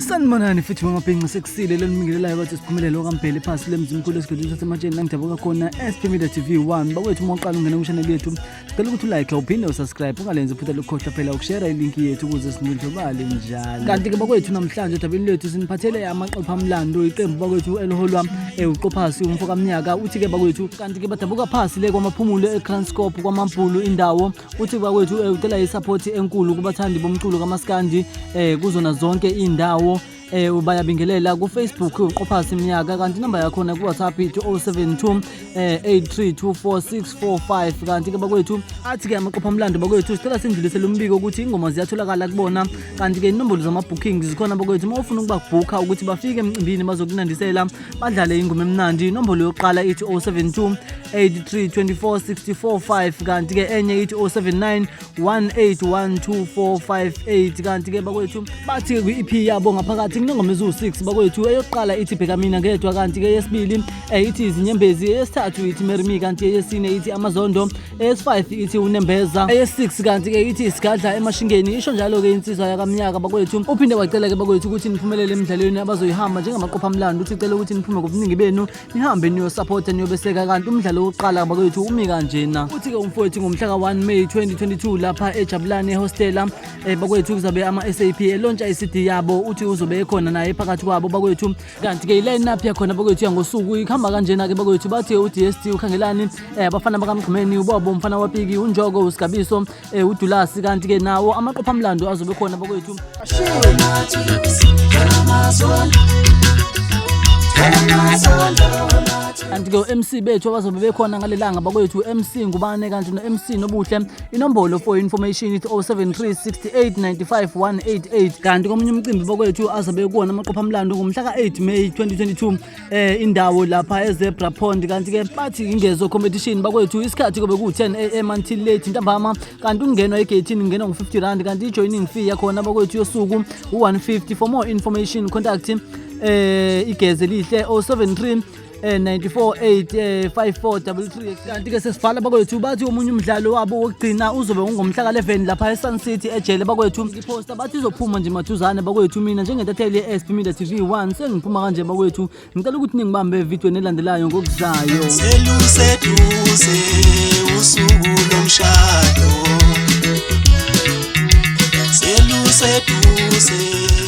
Sanibonani futhi bamabhinca, sekusile lenibingelelayo bathi siphumelele okaMbhele phasi lemzimkhulu esigodini sasematsheni la ngidabuka khona, SP Media TV 1. Bakwethu, uma uqala ungena ku-channel yethu, sicela ukuthi ulike, uphinde usubscribe, ungalenzi iphutha lokukhohlwa phela ukushare ilinki yethu ukuze sinondlobale njalo. Kanti-ke bakwethu, namhlanje odabeni lwethu siniphathele amaqophamlando, iqembu bakwethu eliholwa uQophasi umfokamnyaka. Uthi-ke bakwethu, kanti-ke badabuka phasi le kwamaphumulo eKranskop kwamampulu indawo. Uthi bakwethu ucela isupport enkulu kubathandi bomculo kamaskandi kuzona zonke indawo. Bayabingelela ku-Facebook uQophasi Mnyaka, kanti inamba yakhona ku-WhatsApp ithi 072 8324645. Kanti ke bakwethu, athi ke amaqophamlando bakwethu, sicela sindlulisele umbiko ukuthi ingoma ziyatholakala kubona, kanti ke inombolo zama-bookings zikhona bakwethu uma ufuna ukubabhukha ukuthi bafike emcimbini bazokunandisela, badlale ingoma emnandi. Inombolo yokuqala ithi 072 83 24 64 5, kanti ke enye ithi 079 1812458. Kanti ke bakwethu, bathi kwi-EP yabo ngaphakathi kunengoma eziwu-6 bakwethu. Eyokuqala ithi Bheka Mina Ngedwa, kanti ke eyesibili ithi Izinyembezi, eyesithathu ithi Marry Me, kanti eyesine ithi Amazondo, eyesi-5 ithi Unembeza, eyesi-6 kanti ke ithi Isigadla Emashingeni. Isho njalo-ke insizwa yakamnyaka bakwethu. Uphinde wacela-ke bakwethu ukuthi niphumelele emidlalweni abazoyihamba njengamaqophamlando. Uthi cela ukuthi niphume ngobuningi benu, nihambe niyosapotha, niyobeseka. Kanti umdlalo wokuqala bakwethu umi kanjena. Uthi-ke umfowethu ngomhla ka-1 May 2022 lapha eJabulani ehostela bakwethu, kuzabe ama-SAP elauncha i-CD yabo. Uthi uzobe ekhona naye phakathi kwabo bakwethu. Kanti-ke i-line up yakhona bakwethu yangosuku ihamba kanjena-ke bakwethu. Bathi u-DST, ukhangelani abafana bakamgqumeni, ubobo umfana wapiki, unjoko, usigabiso, udulasi. Kanti-ke nawo amaqophamlando azobe khona bakwethu. Kanti-ke u-MC bethu abazobe bekhona ngalelanga bakwethu, MC Ngubane kanti no-MC Nobuhle. Inombolo for information ithi 073 68 95 188. Kanti komunye umcimbi bakwethu azobe kuwona amaqophamlando ngomhla ka-8 May 2022, indawo lapha eZebra Pond. Kanti-ke bathi ingezo competition bakwethu, isikhathi kobe ku-10 am until late ntambama. Kanti ukungenwa egeyithini kungenwa ngo-50 rand, kanti i-joining fee yakhona bakwethu yosuku u-150. For more information, contact igeze lihle 073 94 8 5433. Kanti ke sesivala bakwethu, bathi omunye umdlalo wabo wokugcina uzobe ungomhla ka-11 lapha eSun City ejele bakwethu. Iposter bathi izophuma nje maduzane bakwethu. Mina njengentatheli ye-SP Media TV 1 sengiphuma kanje bakwethu, ngicela ukuthi ningibambe evidweni elandelayo ngokuzayo. Seluseduze usuku lomshado, seluseduze.